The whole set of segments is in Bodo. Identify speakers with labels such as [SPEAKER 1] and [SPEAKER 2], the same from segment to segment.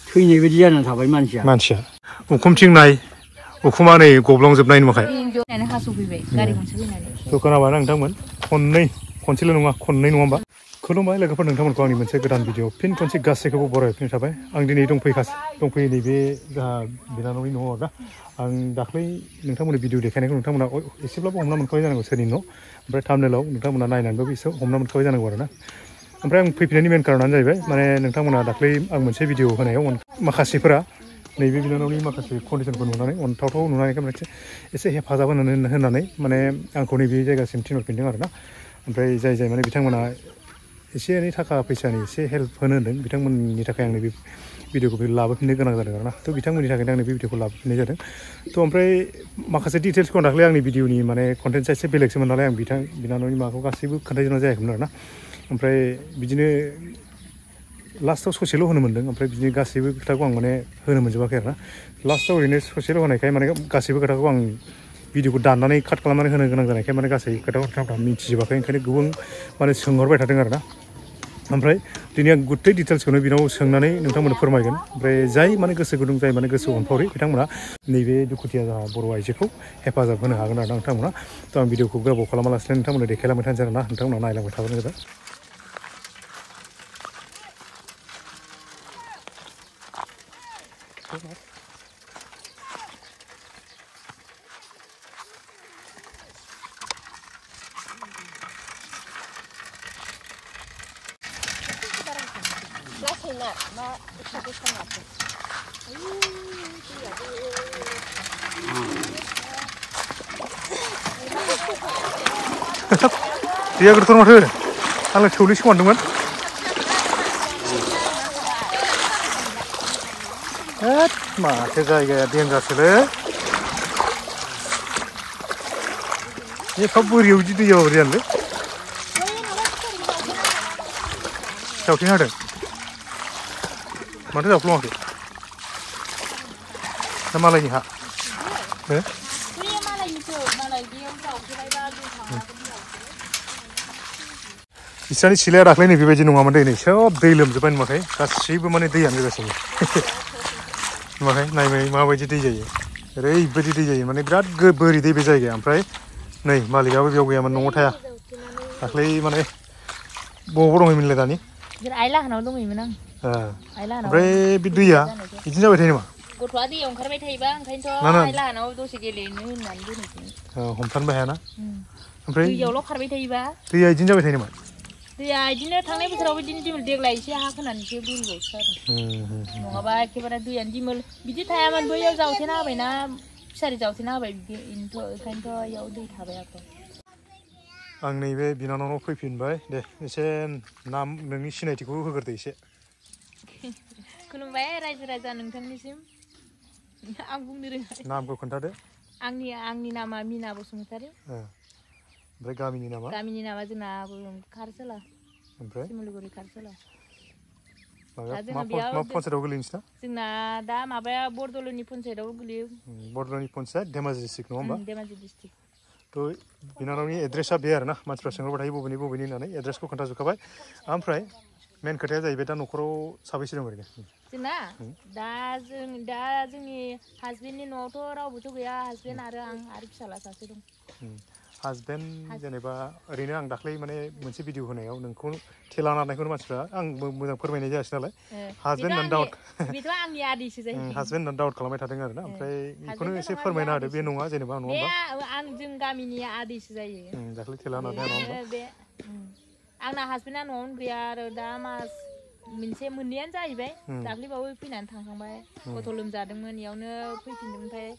[SPEAKER 1] थैनाय बायदि जानानै थाबाय मानसिया
[SPEAKER 2] उखुमथिंनाय उखुमा नै गब्लंजोबनाय नुवाखै थ' खोनाबाय नोंथांमोन खनसेल' नङा खननै नङा होमबा खुलुमबाय लोगोफोर नोंथांमोनखौ आंनि मोनसे गोदान भिडिअ फिन खनसे गासैखौबो बरायफिननाय थाबाय आं दिनै दंफैयो नैबे जोंहा बिनानावनि न'आव आरोना आं दाख्लै नोंथांमोननि भिडिअ देखायनायखौ नोंथांमोना एसेब्लाबो हमना मोनखाबाय जानांगौ सोरनि न' ओमफ्राय थाम्बनेलाव नोंथांमोना नायनानैबो एसे हमना मोनखाबाय जानांगौ आरोना ओमफ्राय आं फैफिननायनि मेन कारनानो जाहैबाय माने नोंथांमोना दाख्लै आं मोनसे भिडिअ होनायाव माखासेफोरा नैबे बिनानावनि माखासे कन्डिसनखौ नुनानै अनथावथाव नुनानै मोनसे एसे हेफाजाब होनानै माने आंखौ नैबे जायगासिम थिनहरफिनदों आरोना ओमफ्राय जाय माने बिथांमोना एसे एनै थाखा फैसानि एसे हेल्प होनो होन्दों बिथांमोननि थाखाय आं नैबे भिडिअखौ लाबोफिननो गोनां जादों आरोना थ' बिथांमोननि थाखायनो आं नैबे भिडिअखौ लाबोफिननाय जादों थ' ओमफ्राय माखासे डिटेल्सखौ आं दाख्लै आंनि भिडिअनि माने कन्टेन्टआ एसे बेलेगसोमोन नालाय आं बिनानावनि माबाखौ गासैबो खोन्थाजोबनाय जायाखैमोन आरोना ओमफ्राय बिदिनो लास्टआव ससेल' होनो मोन्दों ओमफ्राय बिदिनो गासैबो खोथाखौ आं माने होनो मोनजोबाखै आरोना लास्टआव ओरैनो ससेल' होनायखाय माने गासैबो खोथाखौ आं भिडिअखौ दाननानै काट खालामनानै होनो गोनां जानायखाय माने गासै खोथाखौ मिथिजोबाखै ओंखायनो गोबां माने सोंहरबाय थादों आरोना ओमफ्राय दिनै आं गुथै डिटेल्सखौनो बिनाव सोंनानै नोंथांमोननो फोरमायगोन ओमफ्राय जाय माने गोसो गुदुं जाय माने गोसो अनफावरि बिथांमोना नैबे दुखुथिया जोंहा बर' आइजोखौ हेफाजाब होनो हागोन आरोना नोंथांमोना थ' आं भिडिअखौ गोबाव खालामालासिनो नोंथांमोननो देखायलांबाय थानोसै आरोना नोंथांमोना नायलांबाय थाबानो जाबाय दैया गोथौर माथो आंलाय थौलिसो खोमान्दोंमोन होद माथो जायगाया देन्जारसोलै एफा बोरियाव बिदि दैया बोरै जानोलै जावथेनो हादों माथो जावफ्लङाखै ना मालायनि हा बिस्रानि सिलाया दाख्लै नै बेबायदि नङामोन दै नै सोब दै लोमजोब्बाय नुवाखै गासैबो माने दैयानो गोजासिनो नुवाखै नायबाय माबायदि दै जायो ओरैबायदि दै जायो माने बिराद बोरि दै बे जायगाया ओमफ्राय नै मालिकआबो बेयाव गैयामोन न'आव थाया दाख्लै माने बबाव दंहैयोमोनलाय दानि
[SPEAKER 3] आइलाहानाव दंहैयोमोन आं
[SPEAKER 2] ओमफ्राय बे दैया बिदिनो जाबाय थायो नामा
[SPEAKER 3] गथ'आ दैयाव ओंखारबाय थायोबा ओंखायनोथ' आइलाहानाव दसे गेलेनो होननानै दोनहैदों
[SPEAKER 2] हमथानोबो हायाना ओमफ्राय
[SPEAKER 3] दैयावल' खारबाय थायोबा
[SPEAKER 2] दैया बिदिनो जाबाय थायो नामा
[SPEAKER 3] दैया बिदिनो थांनाय बोसोराव बिदिनो देग्लाय एसे हा खोनानैसो बुरबावसो आरो नङाबा एखेबारे दैयानो दिमोल बिदि थायामोन बैयाव जावथेना होबायना फिसारि जावथेना होबाय ओंखायनोथ' इयाव दै थाबाय आरो
[SPEAKER 2] आं नैबे बिनानावनाव फैफिनबाय दे एसे नाम नोंनि सिनायथिखौ होग्रोदो एसे
[SPEAKER 3] खुलुमबाय रायजो राजा नोंथांनिसिम आं बुंनो रोङा
[SPEAKER 2] नामखौ खोन्थादो
[SPEAKER 3] आंनि नामा मिना बसुमतारी
[SPEAKER 2] ओमफ्राय गामिनि नामा
[SPEAKER 3] जोंना खारसोला
[SPEAKER 2] ओमफ्राय
[SPEAKER 3] सिमलुगुरि खारसोला
[SPEAKER 2] मा पन्सायतआव गोलैयो नोंसिना
[SPEAKER 3] जोंना दा माबाया बरदलैनि पन्सायतआव गोलैयो
[SPEAKER 2] बरदलैनि पन्सायत धेमाजि डिस्ट्रिक्ट नङा होमबा
[SPEAKER 3] धेमाजि डिस्ट्रिक्ट
[SPEAKER 2] थ' बिनानावनि एड्रेसा बे आरोना मानसिफ्रा सोंहरबाय थायो बबेनि होननानै एड्रेसखौ खोन्थाजोबखाबाय ओमफ्राय मेन खोथाया जाहैबाय दा न'खराव साबैसे दं ओरैनो
[SPEAKER 3] जोंना दा जोंनि हासबेन्डनि न'आवथ' रावबोथ' गैया हासबेन्ड आरो आं आरो फिसाला सासे दं
[SPEAKER 2] हासबेन्ड जेनेबा ओरैनो आं दाख्लै माने मोनसे भिडिअ होनायाव नोंखौ थेला नारनायखौनो मानसिफ्रा आं मोजां फोरमायनाय जायासै नालाय हासबेन्ड होननानै डाउट
[SPEAKER 3] बेथ' आंनि आदैसो जायो
[SPEAKER 2] हासबेन्ड होननानै डाउट खालामबाय थादों आरोना ओमफ्राय बेखौनो एसे फोरमायना होदो बे नङा जेनेबा नङा होमबा
[SPEAKER 3] आं जों गामिनि आदैसो जायो
[SPEAKER 2] दाख्लै थेला नारनाया नङा होमबा
[SPEAKER 3] बे आंना हासबेन्डआ न'आवनो गैया आरो दा मास मोननैयानो जाहैबाय दाख्लैबावै फैनानै थांखांबाय गथ' लोमजादोंमोन इयावनो फैफिनदों ओमफ्राय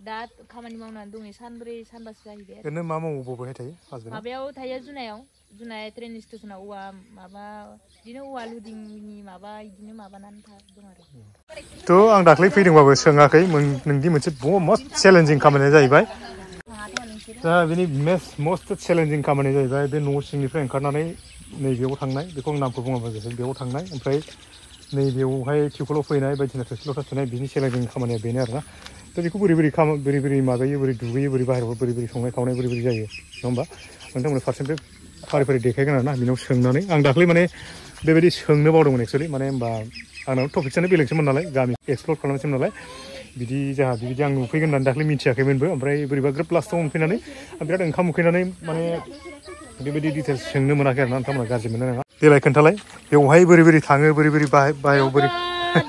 [SPEAKER 3] दा खामानि मावनानै दङ सानब्रै सानबासो जाहैबाय
[SPEAKER 2] ओरैनो मा मावो बबेहाय थायो हासबेन्डआ
[SPEAKER 3] माबायाव थायो जुनाय ट्रेन स्टेसनाव बिदिनो औवा लुदिंनि बिदिनो माबानानै दं आरो
[SPEAKER 2] थ' आं दाख्लै फैदोंबाबो सोङाखै नोंनि मोनसे मस्ट चेलेन्जिं खामानिया जाहैबाय दा बेनि मस्ट चेलेन्जिं खामानिया जाहैबाय बे न' सिंनिफ्राय ओंखारनानै नैबेयाव थांनाय बेखौ आं नामखौ बुङाबा जाहैबाय बेयाव थांनाय ओमफ्राय नैबेयावहाय टिउबवेलाव फैनाय बायदिसिना थोरसि लथा सुनाय बिनि चेलेन्जिं खामानिया बेनो आरोना दा बेखौ बोरै माबायो बोरै दुगैयो बोरै बाहेरायाव बोरै संनाय खावनाय बोरै जायो नङा होमबा नोंथांमोननो फारसेनिफ्राय फारि फारि देखायगोन आरोना बिनाव सोंनानै आं दाख्लै माने बेबायदि सोंनो बावदोंमोन एक्सुवेलि माने होमबा आंनाव टपिक्सआनो बेलेगसोमोन नालाय गामि एक्सप्लर खालामनोसैमोन नालाय बिदि जोंहा बिदि आं नुफैगोन होननानै दाख्लै मिथियाखैमोनबो ओमफ्राय बोरैबा ग्रोब लास्टआव मोनफैनानै आं बिराद ओंखाम उखैनानै माने बेबायदि डिटेल्स सोंनो मोनाखै आरोना नोंथांमोना गाज्रि मोननो नाङा देलाय खोन्थालाय बेवहाय बोरै बोरै थाङो बोरै बोरै बाहायाव बोरै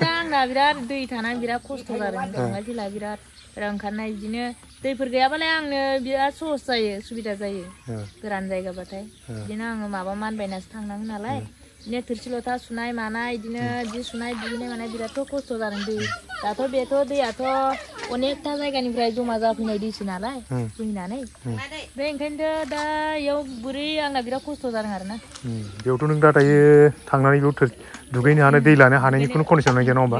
[SPEAKER 3] दा आंना बिराद दै थानानै बिराद खस्थ' जादों थांलाय फैलाय बिराद ओंखारनाय बिदिनो दैफोर गैयाबालाय आंनो बिराद सहस जायो सुबिदा जायो गोरान जायगाबाथाय बिदिनो आङो माबा मानबायनासो थांनांगौ नालाय बिदिनो थोरसि लथा सुनाय मानाय बिदिनो जि सुनाय दुगैनाय मानाय बिरादथ' खस्थ' जादों दै दाथ' बेथ' दैयाथ' अनेकथा जायगानिफ्राय जमा जाफैनाय दैसो नालाय फैनानै बे ओंखायनोथ' दा इयाव बोरै आंना बिराद खस्थ' जादों आरोना
[SPEAKER 2] बेयावथ' नों दा दायो थांनानै बेयाव दुगैनो हानो दै लानो हानायनि खुनु कन्डिसन गैया नङा होमबा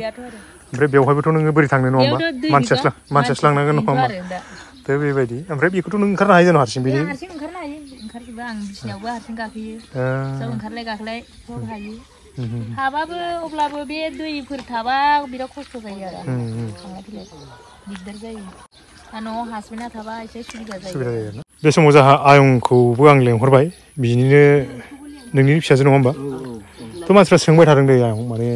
[SPEAKER 2] ओमफ्राय बेवहायबोथ' नोङो बोरै थांनो नङा होमबा मानसियासो लांनांगोन नङा होमबा दा बेबायदि ओमफ्राय बेखौथ' नों ओंखारनो हायो जानो हारसिं बिदि
[SPEAKER 3] हारसिं ओंखारनो हायो ओंखारजोबो आं बिसिनायावबो हारसिं गाखोयो सब ओंखारलाय गाखोलाय सब हायो हाबाबो अब्लाबो बे दैफोर थाबा बिराद खस्थ' जायो आरो थांलाय फैलाय दिगदार जायो दा न'आव हासबेन्डआ थाबा एसे सुबिदा जायो
[SPEAKER 2] बे समाव जोंहा आयंखौबो आं लेंहरबाय बिनिनो नोंनि फिसाजो नङा होमबा थ' मानसिफ्रा सोंबाय थादों दे आयं माने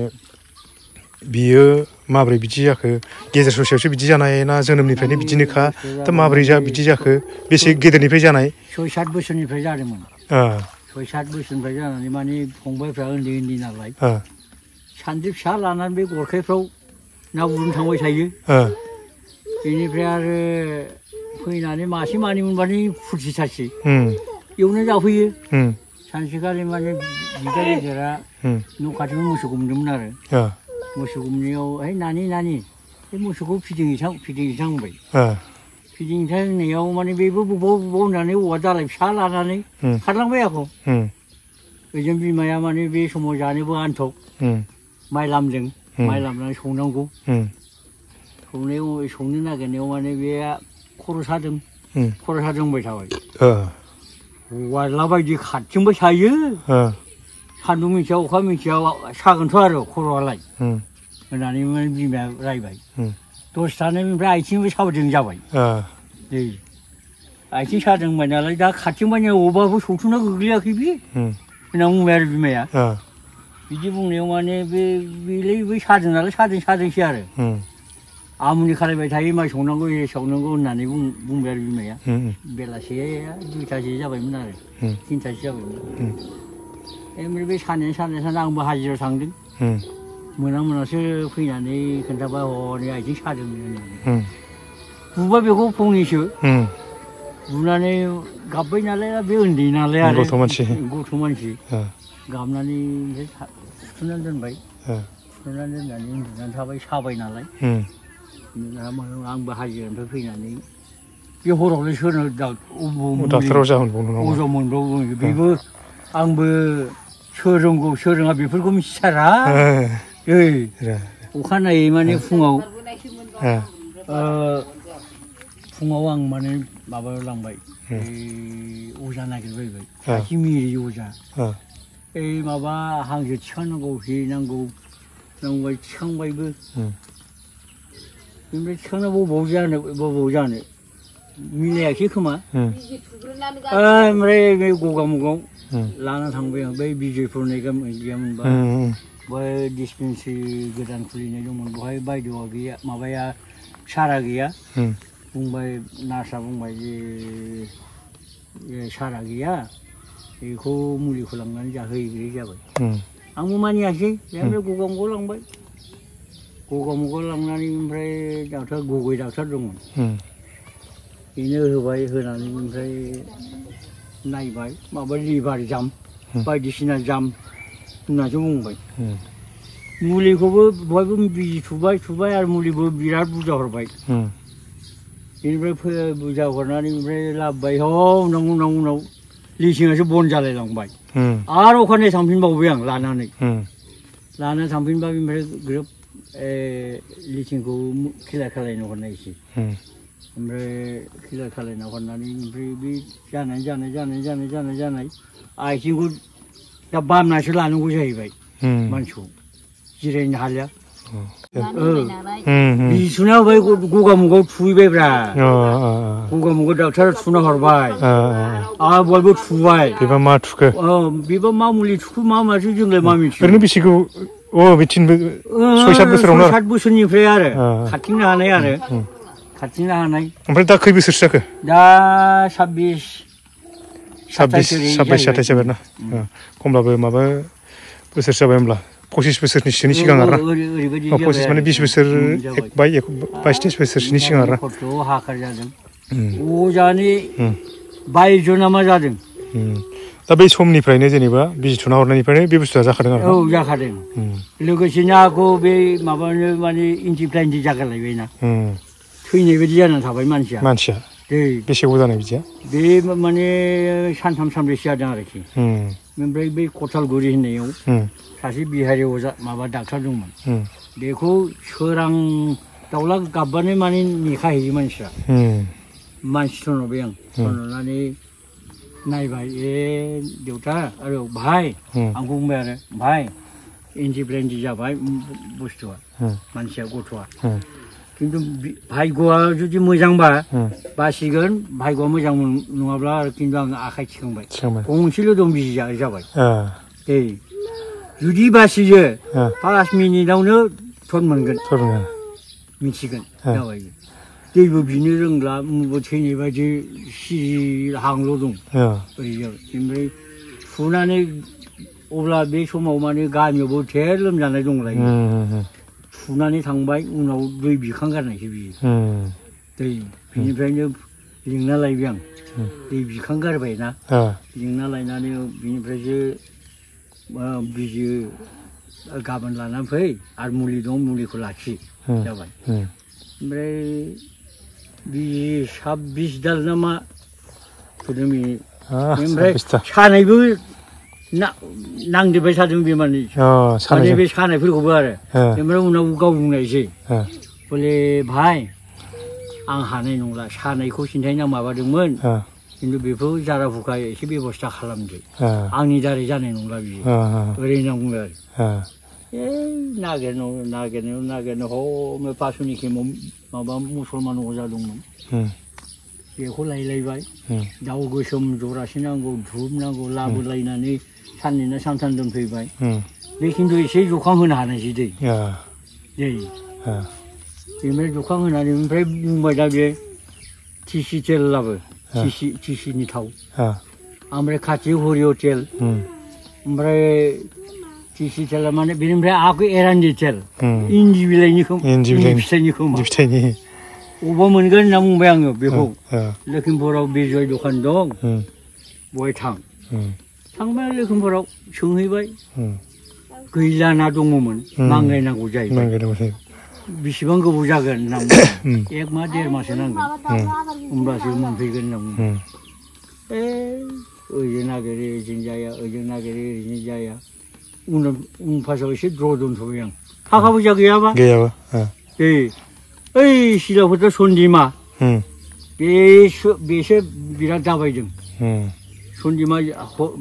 [SPEAKER 2] बियो माबोरै बिदि जाखो गेजेर ससेयावसो बिदि जानाय ना जोनोमनिफ्रायनो बिदिनोखा दा माबोरै बिदि जाखो बेसे गेदेरनिफ्राय जानाय
[SPEAKER 1] 6-7 बोसोरनिफ्राय जादोंमोन 6-7 बोसोरनिफ्राय जानानै माने फंबायफ्रा उन्दै उन्दै नालाय सान्द्रि फिसा लानानै बे गरखाइफ्राव ना गुरनो थांबाय थायो बेनिफ्राय आरो फैनानै मासे मानै मोनबानो फुरथि थासै एवनो जाफैयो सानसेखालि माने बिदा गेदेरा न' खाथियाव मोसौ गुमदोंमोन आरो मोसौ गुमनायाव है नानि बे मोसौखौ फिदिंहैसांबाय फिदिंहैनायाव माने बेबो बबाव होननानै औवा दालाय फिसा लानानै खारलांबाय आख' ओजों बिमाया माने बे समाव जानोबो आन्थक माइ लामदों माइ लामनानै संनांगौ संनो नागिरनायाव माने बे खर' सादों होनबाय थाबाय हौवाला बायदि खाथिंबो सायो सान्दुं मिथिया अखा मिथिया सागोनथ' आरो खर'आलाय होननानै माने बिमाया रायबाय दसे थानायनिफ्राय आथिंबो साबोदों जाबाय दै आथिं सादों होनबाय नालाय दा खाथिंबाय अबावबाबो सौथुना गोग्लैयाखै बे होनना बुंबाय आरो बिमाया बिदि बुंनायाव माने बेलाय बै सादों नालाय सादोंसै आरो आमुनि खालायबाय थायो माइ संनांगौ ए सावनांगौ होननानै बुंबाय आरो बिमाया बेलासिया 2थासो जाबायमोन आरो 3थासो जाबायमोन ओमफ्राय बे साननै आंबो हाजिरायाव थांदों मोनासो फैनानै खोन्थाबाय हनै आथिं सादों होननानै बुबाय बेखौ फंनैसो बुनानै गाबबाय नालाय बे उन्दै नालाय आरो गथ' मानसि गाबनानै फुथुनानै दोनबाय फुथुनानै दोननानै उन्दुनानै थाबाय साबाय नालाय आंबो हाजिरानिफ्राय फैनानै बे हरावलाय सोरनो अजाव मोनबावो बेबो आंबो सोर रोंगौ सोर रोङा बेफोरखौ मिथिथारा अखानायै माने फुङाव आं माने माबायाव लांबाय अजा नागिरबायबाय सासे मिरि अजा माबा हांसो थिखांनांगौ नांगौ थिखांबायबो ओमफ्राय थिखांना बबाव जानो मिलायाखै खोमा ओमफ्राय बे गगा मुगाव लाना थांबाय आं बै बिजयपुर गैयामोनबा बेवहाय डिसपेन्सारि गोदान खुलिनाय दंमोन बेवहाय बायद'आ गैया माबाया सारा गैया बुंबाय नार्सआ बुंबाय जे सारा गैया बेखौ मुलिखौ लांनानै जाहोहैग्रोय जाबाय आंबो मानियासै ओमफ्राय गगा मुगाव लांबाय गगा मुगाव लांनानै ओमफ्राय गगै डाक्टार दंमोन बेनो होबाय होनानै ओमफ्राय नायबाय माबा लिभार जाम बायदिसिना जाम होननासो बुंबाय मुलिखौबो बयबो बिजि थुबाय आरो मुलिबो बिराद बुरजा हरबाय बेनिफ्राय बुरजा हरनानै ओमफ्राय लाबोबाय उनाव लिसिङासो बन जालायलांबाय आरो अखानायै थांफिनबावबाय आं लानानै थांफिनबा ओमफ्राय ग्रोब लिचिंखौ किलार खालायनो हरनायसै ओमफ्राय किलार खालायना हरनानै ओमफ्राय बे जानाय आथिंखौ दा बामनासो लानांगौ जाहैबाय मानसिखौ जिरायनो हालिया बिसुना भाई गगा मुगाव थुबायब्रा गगा मुगाव डाक्टार थुना हरबाय बयबो थुबाय
[SPEAKER 2] बेबा मा थुखो
[SPEAKER 1] बेबा मा मुलि थुखो मा माथो जोंलाय मा मिथियो
[SPEAKER 2] ओरैनो बेसेखौ बिथिनबो 6-7 बोसोरावनो
[SPEAKER 1] 7 बोसोरनिफ्राय आरो खाथिंनो हानाय आरो खाथिंनो हानाय
[SPEAKER 2] ओमफ्राय दा खै बोसोरसो जाखो
[SPEAKER 1] दा 26
[SPEAKER 2] 27 जाबाय ना खमब्लाबो माबा बोसोर जाबाय होमब्ला 25 बोसोरनि सिगां आरो 25 माने 20 बोसोर 22-23 बोसोरनि सिगां आरो
[SPEAKER 1] हाखार जादों अजानि 22 जना मा जादों
[SPEAKER 2] दा बै समनिफ्रायनो जेनेबा बिजि थुना हरनायनिफ्रायनो बे बुस्थुआ जाखादों आरो
[SPEAKER 1] जाखादों लोगोसेनो आंखौ बे माबानो माने इन्टिप्लाइन्टि जागारलायबायना थैनाय बायदि जानानै थाबाय मानसिया बेसे गोबाव जानाय बिदिया बे माने सानथाम सानब्रैसो जादों आरोखि ओमफ्राय बै कथालगुरि होननायाव सासे बिहारि अजा माबा डाक्टार दंमोन बेखौ सोरां दाउला गाबबानो माने नेखाहैयो मानसिया मानसि थनबाय आं थननानै नायबाय देउता आरो भाई आंखौ बुंबाय आरो भाई इन्टिप्लाइन्टि जाबाय बुस्थुआ मानसिया गथ'आ खिन्थु भाग्यआ जुदि मोजांबा बासिगोन भाग्यआ मोजां नङाब्ला आरो खिन्थु आं आखाइ थिखांबाय गंसेल' दं बिजि जाबाय जुदि बासियो 5 मिनिटावनो थन मोनगोन मिथिगोन जाबाय दैबो बिनो रोंला मुबो थैनाय बायदि सिरिहांल' दं ओरैजाय ओमफ्राय फुनानै अब्ला बे समाव माने गामियावबो थेर लोमजानाय दंलाय फुनानै थांबाय उनाव दै बिखांगारनायसो बियो दै बिनिफ्रायनो लिंना लायबाय आं दै बिखांगारबाय ना लिंना लायनानै बिनिफ्रायसो बिजि गाबोन लानानै फै आरो मुलि दं मुलिखौ लाखि जाबाय ओमफ्राय बिजि 26 दाल ना मा थुदों ओमफ्राय सानायबो नांदेरबाय थादों बे माने बे सानायफोरखौबो आरो ओमफ्राय उनाव गाव बुंनायसै बले भाई आं हानाय नंला सानायखौ सिन्थायना माबादोंमोन खिन्थु बेखौ जारा फुखा एसे बेबस्था खालामदो आंनि दारै जानाय नंला बियो ओरै होनना बुंबाय आरो नागिरनो हमै पासुनि खेमाव माबा मुसलमान अजा दंमोन बेखौ लायलायबाय दाउ गोसोम जरासे नांगौ धुप नांगौ लाबोलायनानै साननै सानथाम दोनफैबाय बे खिन्थु एसे जखां होनो हानायसै दै बेनिफ्राय जखां होनानै ओमफ्राय बुंबाय दा बे टिसि तेल लाबो टिसिनि थाव ओमफ्राय खाथि हरिय' तेल ओमफ्राय टिसि तेला माने बेनिफ्राय आखौ एरान्डि तेल इन्दि बिलाइनिखौ फिथाइनिखौ अबाव मोनगोन होनना बुंबाय आङो बेखौ लखिमपुराव बिजय दखान दं बहाय थांबाय लखिमपुराव सोंहैबाय गैला ना दङमोन मांगायनांगौ जाहैबाय बेसेबां गोबाव जागोन होनना बुंबाय 1 मास 1.5 माससो नांगोन होमब्लासो मोनफैगोन होनना बुंबाय ओजों नागिरो ओजों जाया ओजों नागिरो ओरैनो जाया उन फासाव एसे द्र' दोनथ'बाय आं थाखा फैसा गैयाबा ओइ सिलाफोथा सन्दिमा बेसो बिराद दाबायदों सन्दिमा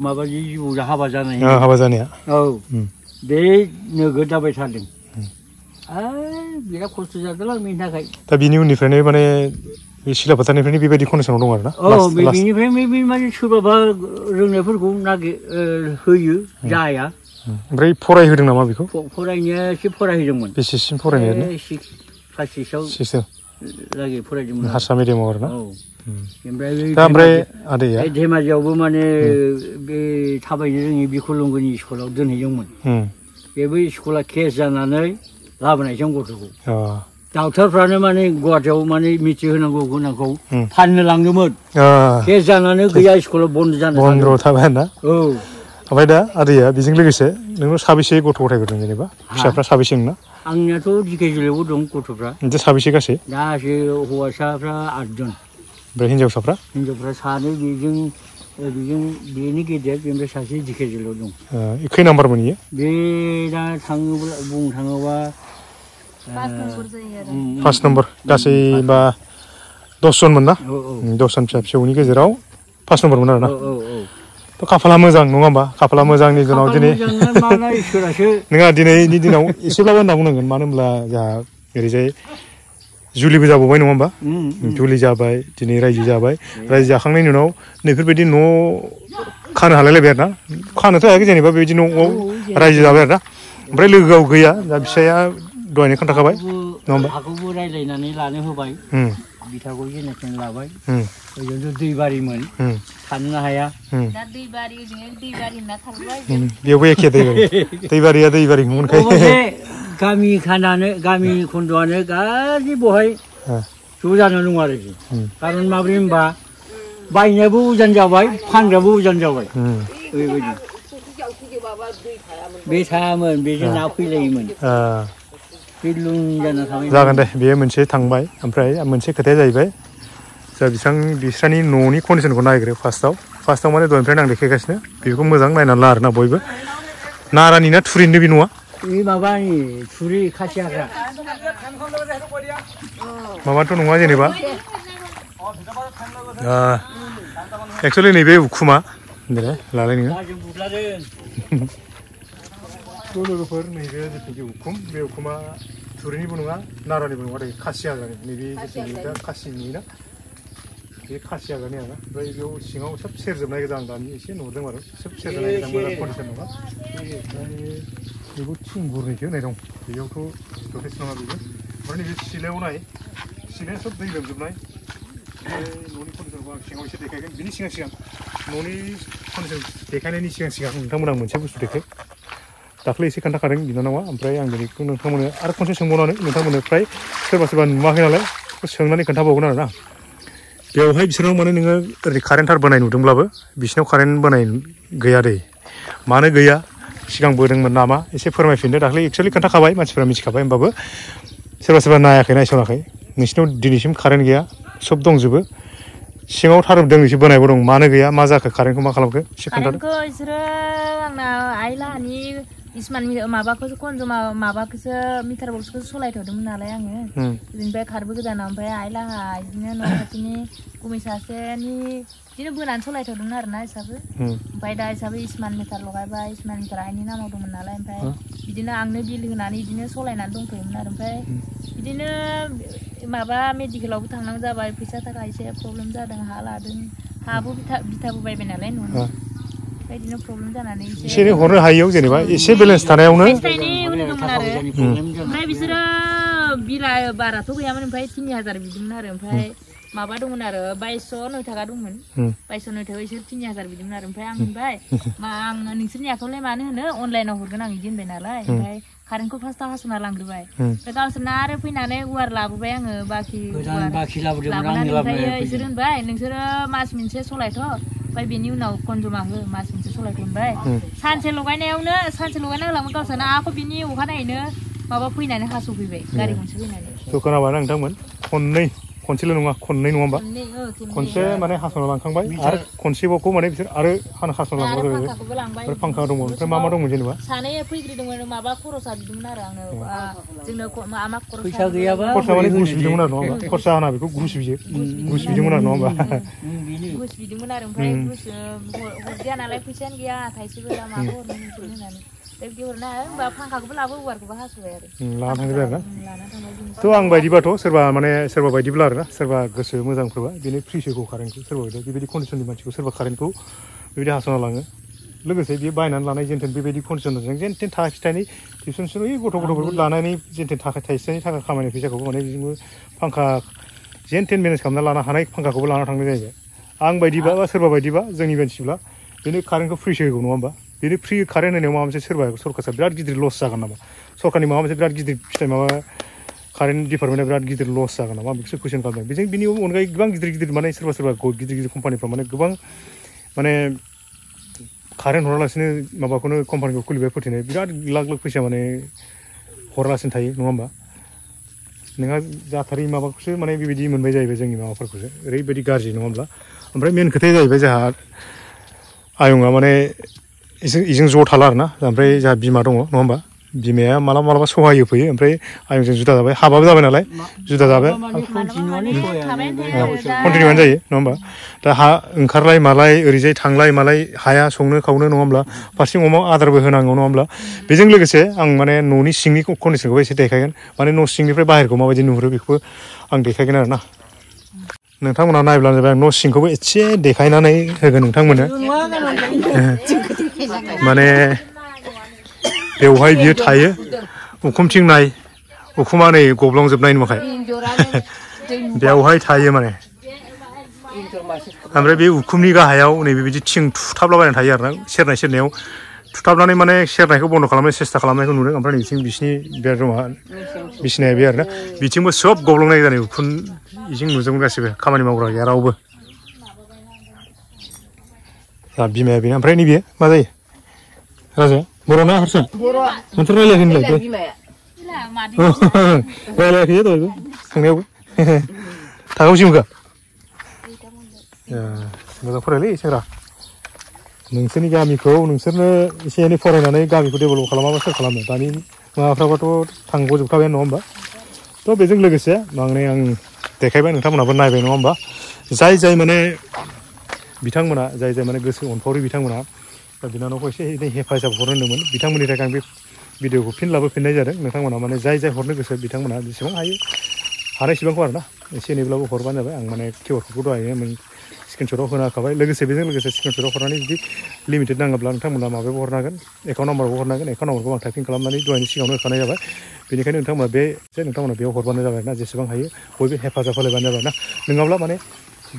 [SPEAKER 1] माबा जिबौजा हाबा जानाया औ बे नोगोद दाबाय थादों बिराद खस्थ' जादोंलां बेनि थाखाय
[SPEAKER 2] दा बिनि उननिफ्रायनो माने बे सिलाफोथारनिफ्रायनो बेबायदि कन्डिसनाव दं आरो ना
[SPEAKER 1] बेनिफ्राय माने सोरबाबा रोंनायफोरखौ होयो जाया
[SPEAKER 2] ओमफ्राय फरायहोदों नामा बेखौ
[SPEAKER 1] फरायनाया एसे फरायहोदोंमोन
[SPEAKER 2] बेसेसिम फरायनाय
[SPEAKER 1] क्लास 6 लागै फरायदोंमोन
[SPEAKER 2] हारसा मिडियामाव आरो ना
[SPEAKER 1] ओमफ्राय आदैया धेमाजियावबो माने बे थाबायनो रोङि बिखलंगोनि स्कुलाव दोनहैदोंमोन बेबो स्कुला केस जानानै लाबोनायसै आं गथ'खौ डाक्टारफ्रानो माने गुवाहाटियाव माने मिथिहोनांगौ गोनांखौ फाननो लांदोंमोन केस जानानै गैया स्कुलाव बन्द
[SPEAKER 2] थाबाय ना ओमफ्राय दा आदैया बेजों लोगोसे नोंनाव साबेसे गथ' गथायफोर दं जेनेबा फिसाफ्रा साबेसे नोंना
[SPEAKER 1] आंनियाथ' दिकेजिलायावबो दं गथ'फ्रा
[SPEAKER 2] साबेसे गासै
[SPEAKER 1] गासै हौवासाफ्रा 8 जन
[SPEAKER 2] ओमफ्राय हिन्जावसाफ्रा
[SPEAKER 1] 2 बेनि गेदेर बेनिफ्राय सासे दिकेजिलायाव दं
[SPEAKER 2] खै नाम्बारमोन इयो बे
[SPEAKER 1] दा थाङोब्ला बुंनो थाङोबा
[SPEAKER 2] 5 नम्बर गासैबा 10 जनमोन ना 10 जन फिसा फिसौनि गेजेराव 5 नम्बरमोन आरो ना थ' खाफाला मोजां नङा होमबा खाफाला मोजांनि दिनाव दिनै नोंहा दिनैनि दिनाव एसेब्लाबो होनना बुंनांगोन मानो होनब्ला जोंहा ओरैजाय जुलिबो जाबावबाय नङा होमबा जुलि जाबाय दिनै रायजो जाबाय रायजो जाखांनायनि उनाव नैफोरबायदि न' खानो हालायलायबाय आरो ना खानोथ' हायाखै जेनेबा बेबायदि न'आव रायजो जाबाय आरो ना ओमफ्राय लोगोआव गैया दा फिसाया दहायनो खोन्थाखाबाय नङा होमबा
[SPEAKER 1] हाखौबो रायज्लायनानै लानो होबाय बिथाखौ जेनेथेन लाबाय ओजोंथ' दैबारिमोन थानोनो हाया
[SPEAKER 3] दा दैबारि दैबारि होनना थाबाय
[SPEAKER 2] बेयावबो एखे दैबारिया दैबारिखौ मोनखायो
[SPEAKER 1] गामि खानानो गामि खन्द'आनो गाज्रि बहाय ज' जानो दं आरोखि खारन माब्रै होनबा बायनायाबो उजान जाबाय फानग्राबो उजान जाबाय ओरैबायदि बे थायामोन बेजों ना फैलायोमोन
[SPEAKER 2] जागोन दे बेयो मोनसे थांबाय ओमफ्राय मोनसे खोथाया जाहैबाय जोंहा बिस्रानि न'नि कन्डिसनखौ नायग्रो फार्स्टआव माने दहायनिफ्राय आं देखायगासिनो बेखौ मोजां नायनानै ला आरोना बयबो नारानि ना थुरिनि बे न'आ
[SPEAKER 1] बे माबानि थुरि खासि हाग्रा
[SPEAKER 2] माबाथ' नङा जेनेबा एक्सुवेलि नैबे उखुमा दे लालाय नोङो लोगोफोर नैबे जिथुनाखि उखुम बे उखुमा थुरिनिबो नङा नारानिबो नङा खासि हाग्रानि नैबे जिथुनाखि दा खासिनि ना बे खासि हाग्रानि आरोना ओमफ्राय बेयाव सिङाव सोब सेरजोबनाय गोजा आं दानि एसे नुदों आरो सोब सेरजोबनाय गोजा मोजां कन्डिसन नङा ओमफ्राय बेखौ थिं गुरनैसो होनाय दं बेयावथ' जथेस्थ' नङा बेबो ओमफ्राय नैबे सिलायाव नाय सिलाया सोब दै लोमजोबनाय न'नि कन्डिसनखौ आं सिङाव एसे देखायगोन बिनि सिगां न'नि कन्डिसन देखायनायनि सिगां नोंथांमोना मोनसे बुस्थु देखाय दाख्लै एसे खोन्थाखादों बिनानावा ओमफ्राय आं बेखौ नोंथांमोननो आरो खनसे सोंबावनानै नोंथांमोननो फ्राय सोरबा नुवाखै नालाय बेखौ सोंनानै खोन्थाबावगोन आरोना बेवहाय बिसोरनाव माने नोङो ओरै कारेन्ट थार बोनाय नुदोंब्लाबो बिसिनाव कारेन्ट बोनाय गैया दै मानो गैया सिगां बोदोंमोन नामा एसे फोरमायफिनदो दाख्लै एक्सुवेलि खोन्थाखाबाय मानसिफोरा मिथिखाबाय होमबाबो सोरबा नायाखै नायसनाखै नोंसिनाव दिनैसिम कारेन्ट गैया सब दंजोबो सिङाव थारदोंसो बोनायबो दं मानो गैया मा जाखो कारेन्टखौ मा खालामखो एसे खोन्थादो
[SPEAKER 3] कारेन्टखौ बिसोरो आंना आइ लाहानि इसमान माबाखौसो कन्जुमा माबाखौसो मिटार बक्सखौसो सलायथ'दोंमोन नालाय आङो बिनिफ्राय खारबो गोदाना ओमफ्राय आइ लाहा बिदिनो न' खाथिनि गुमै सासेनि बिदिनो बोनानै सलायथ'दोंमोन आरोना हिसाबै ओमफ्राय दा हिसाबै इसमान मिटार लगायबाय इसमान मिटार आइनि नामाव दंमोन नालाय ओमफ्राय बिदिनो आंनो बिल होनानै बिदिनो सलायनानै दंथ'योमोन आरो ओमफ्राय बिदिनो माबा मेडिकेलावबो थांनांगौ जाबाय फैसा थाखा एसे प्रब्लेम जादों हा लादों हाबो बिथाबो बायबाय नालाय न'नि बिदिनो प्रब्लेम जानानै
[SPEAKER 2] एसे हरनो हायैयाव जेनेबा एसे बेलेन्स थानायावनो
[SPEAKER 3] ओमफ्राय बिसोरो बिला बाराथ' गैयामोन ओमफ्राय 3000 बिदोंमोन आरो ओमफ्राय माबा दंमोन आरो 2209 थाखा दंमोन 2209 थाखायाव इसोर 3000 बिदोंमोन आरो ओमफ्राय आं होनबाय आं नोंसोरनि आखायावलाय मानो होनो अनलाइनाव हरगोन आं बिदि होनबाय नालाय ओमफ्राय कारेन्टखौ फार्स्टआव हास'ना लांग्रोबाय ओमफ्राय गावसोरना आरो फैनानै गुवार लाबोबाय आङो बाखि लाबोनानै ओमफ्राय इसोर होनबाय नोंसोरो मास मोनसे सलायथ' ओमफ्राय बेनि उनाव कन्जुमा हो मास मोनसे सलायथ' होनबाय सानसे लगायनायावनो होलांबाय गावसोरना आखौ बिनि अखानायैनो माबा फैनानै हास'फैबाय गारि गंसे फैनानै
[SPEAKER 2] खोनाबाय नोंथांमोन खनसेल' नङा खननै नङा होमबा खनसे माने हास'ना लांखांबाय आरो खनसेबावखौ माने बिसोर आरो हास'ना लांबाय आरो फांखा दंमोन ओमफ्राय मा दंमोन जेनेबा
[SPEAKER 3] सानै फैग्रोदोंमोन माबा खरसा बिदोंमोन आरो आंनो जोंनो मा
[SPEAKER 1] फैसा गैयाबा
[SPEAKER 2] खरसा माने घुस बिदोंमोन आरो नङा होमबा खरसा होना बेखौ घुस बिदोंमोन आरो नङा होमबा
[SPEAKER 3] घुस बिदोंमोन आरो ओमफ्राय घुस हरजाया नालाय फैसायानो गैया थाइसेबो माखौ हरनो होननानै बिदि हरनो हाया होमबा फांखाखौबो लाबो गुवारखौबो हास'बाय आरो
[SPEAKER 2] लाना थांबाय आरो ना थ' आं बायदिबाथ' सोरबा बायदिब्ला आरोना सोरबा गोसो मोजांफोरबा बेनो फ्रिसो होगौ कारेन्टखौ सोरबा बायदि बेबायदि कन्डिसननि मानसिखौ सोरबा कारेन्टखौ बेबायदि हास'ना लाङो लोगोसे बियो बायनानै लानाय जेनथेन बेबायदि कन्डिसनजों जेनथेन थाखा फिथाइनि टिउसन गथ'फोरखौ लानानै जेनथेन थाइसेनि थाखा खामायनाय फैसाखौबो माने बेजोंबो फांखा जेनथेन मेनेज खालामना लानो हानाय फांखाखौबो लाना थांनाय जाहैबाय आं बायदिबा बा सोरबा बायदिबा जोंनि मानसिब्ला बेनो कारेन्टखौ फ्रिसो होगौ नङा होमबा बेनो फ्रि कारेन्ट होनायाव माबा मोनसे सोरबा सरकारआ बिराद गिदिर लस जागोन नामा सरकारनि माबा मोनसे बिराद गिदिर फिथाइ माबा कारेन्ट डिपार्टमेन्टआ बिराद गिदिर लस जागोन नामा बेखौसो कुइसन खालामदों बेजों बिनि अनगायै गोबां गिदिर माने सोरबा गिदिर कम्पानिफ्रा माने गोबां माने कारेन्ट हरालासिनो माबाखौनो कम्पानिखौ खुलिबाय फोथैनाय बिराद लाख फैसा माने हरालासिनो थायो नङा होमबा नोंहा जाथारै माबाखौसो माने बेबायदि मोनबाय जाहैबाय जोंनि माबाफोरखौसो ओरैबायदि गाज्रि नङा होमब्ला ओमफ्राय मेन खोथाया जाहैबाय जोंहा आयंआ माने इजों ज' थाला आरोना ओमफ्राय जोंहा बिमा दङ नङा होमबा बिमाया मालाबा मालाबा सहायो फैयो ओमफ्राय आयंजों जुदा जाबाय हाबाबो जाबाय नालाय जुदा जाबाय कन्टिनिउआनो जायो नङा होमबा दा हा ओंखारलाय मालाय ओरैजाय थांलाय मालाय हाया संनो खावनो नङा होमब्ला फारसेथिं अमायाव आदारबो होनांगौ नङा होमब्ला बेजों लोगोसे आं माने न'नि सिंनि कन्डिसनखौबो एसे देखायगोन माने न' सिंनिफ्राय बाहेरखौ माबायदि नुहुरो बेखौबो आं देखायगोन आरो ना नोंथांमोना नायब्लानो जाबाय आं न' सिंखौबो एसे देखायनानै होगोन नोंथांमोननो माने बेवहाय बियो थायो उखुमथिं नाय उखुमा नै गब्लंजोबनाय नुवाखै बेवहाय थायो माने ओमफ्राय बे उखुमनि गाहायाव नैबेबायदि थिं थुथाबलाबायनानै थायो आरो ना सेरनायाव थुथाबनानै माने सेरनायखौ बन्द' खालामनो सेस्था खालामनायखौ नुदों ओमफ्राय नैथिं बिसिनि बेडरुमा बिसिनाया बे आरोना बिथिंबो सोब गब्लंनाय जानाय उखुम इजों नुजोबगोन गासिबो खामानि मावग्रा गैया रावबो बिमाया बेनो ओमफ्राय नैबे मा जायो राजा बर'ना हारसा नोंथ' रायलायाखै होनलाय रायलायाखै दहायबो थांनायावबो थाखोसेमोनखा मोजां फरायलै सेंग्रा नोंसोरनि गामिखौ नोंसोरनो एसे एनै फरायनानै गामिखौ डेभेलप खालामाबा सोर खालामो दानि माबाफ्राबाथ' थांग'जोबखाबायानो नङा होमबा थ' बेजों लोगोसे माने आं देखायबाय नोंथांमोनहाबो नायबाय नङा होमबा जाय माने बिथांमोना जाय माने गोसो अनफावरि बिथांमोना बिनानावखौ एसे एनै हेफाजाब हरनो होनदोंमोन बिथांमोननि थाखाय आं बे भिडिअखौ फिन लाबोफिननाय जादों नोंथांमोना माने जाय हरनो गोसो बिथांमोना जेसेबां हायो हानायसेबांखौ आरोना एसे एनैब्लाबो हरबानो जाबाय आं माने किउआर क'डखौ दहायनो स्क्रिनशटआव होनो हाखाबाय लोगोसे बेजों लोगोसे स्क्रिनशटआव हरनानै जुदि लिमिटेड नाङोब्ला नोंथांमोना माबायावबो हरनो हागोन एकाउन्ट नाम्बारावबो हरनो हागोन एकाउन्ट नाम्बारखौ आं टाइपिं खालामनानै दहायनि सिगाङावनो होखानाय जाबाय बेनिखायनो नोंथांमोना बेयाव हरबानो जाबाय ना जेसेबां हायो बयबो हेफाजाब होलायबानो जाबाय ना नङाब्ला माने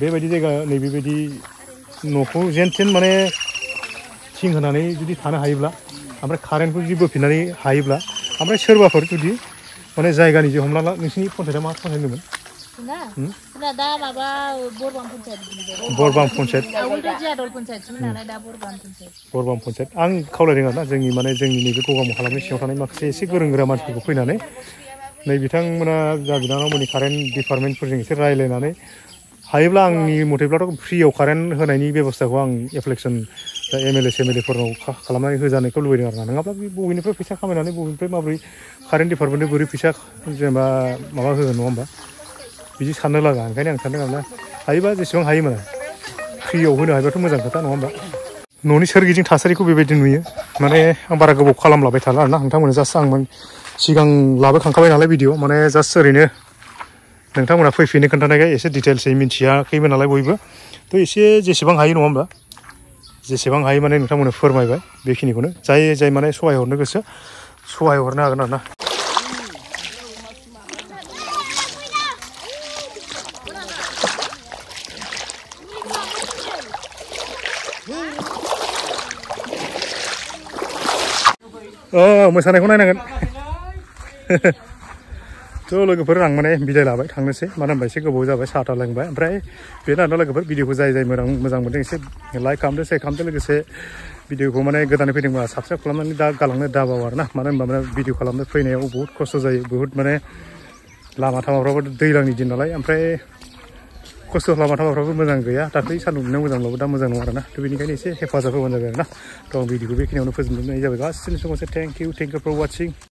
[SPEAKER 2] बेबायदि जायगा नैबेबायदि न'खौ जेन थेन माने थिं होनानै जुदि थानो हायोब्ला ओमफ्राय कारेन्टखौ जुदि बोफिननानै हायोब्ला ओमफ्राय सोरबाफोर जुदि माने जायगानि जे हमना ला नोंसिनि पन्सायतआ मा पन्सायत होनदोंमोन
[SPEAKER 3] दा माबा
[SPEAKER 2] बरबाम पन्सायत बरबाम पन्सायत आं खावलायदों आरोना जोंनि नैबे गगामुग हालामनि सिङाव थानाय माखासे एसे गोरों गोरा मानसिफोरखौ फैनानै नै बिथांमोना जा बिनानावमोननि कारेन्ट डिपार्टमेन्टफोरजों एसे रायज्लायनानै हायोब्ला आंनि मथेब्लाथ' फ्रियाव कारेन्ट होनायनि बेबस्थाखौ आं एप्लिकेसन एमएलए सेमएलएफोरनाव खालामनानै होजानायखौ लुबैदों आरोना नङाब्ला बबेनिफ्राय फैसा खामायनानै बबेनिफ्राय माबोरै कारेन्ट डिपार्टमेन्टनो बोरै फैसा जेनेबा माबा होगोन नङा होमबा बिदि साननो लागा ओंखायनो आं सानदों आरोना हायोबा जेसेबां हायो माने फ्रियाव होनो हायोबाथ' मोजां खोथा नङा होमबा न'नि सोरगिदिं थासारिखौ बेबायदि नुयो माने आं बारा गोबाव खालामलाबाय थाला आरोना नोंथांमोननो जास्ट आं सिगां लाबोखांखाबाय नालाय भिडिअ माने जास्ट ओरैनो नोंथांमोना फैफिननो खोन्थानायखाय एसे डिटेल्सै मिन्थियाखैमोन नालाय बयबो थ' एसे जेसेबां हायो नङा होमबा जेसेबां हायो माने नोंथांमोननो फोरमायबाय बेखिनिखौनो जाय माने सहाय हरनो गोसो सहाय हरनो हागोन आरोना मोसानायखौ नायनांगोन थ' लोगोफोर आं माने बिदाय लाबाय थांनोसै मानो होनबा एसे गोबाव जाबाय साहा था लोंबाय ओमफ्राय बेनो आरोना लोगोफोर भिडिअखौ जाय मोजां मोनदों एसे लाइक खालामदो शेयार खालामदो लोगोसे भिडिअखौ माने गोदानै फैदोंबा साबस्क्राइब खालामनानै दा गालांनो दाबाव आरोना मानो होनबा माने भिडिअ खालामनो फैनायाव बुहुत खस्थ' जायो बुहुत माने लामा थामाफ्राबो दैज्लांनि दिन नालाय ओमफ्राय खस्थ' लामा थामाफ्राबो मोजां गैया दाख्लै सान्दुं दुंनायाव मोजांब्लाबो दा मोजां नङा आरोना थ' बेनिखायनो एसे हेफाजाब होबानो जाबाय आरोना थ' आं भिडिअखौ बेखिनियावनो फोजोबनाय जाबाय गासिबो सुबुंखौ थेंक इउ फर वाचिं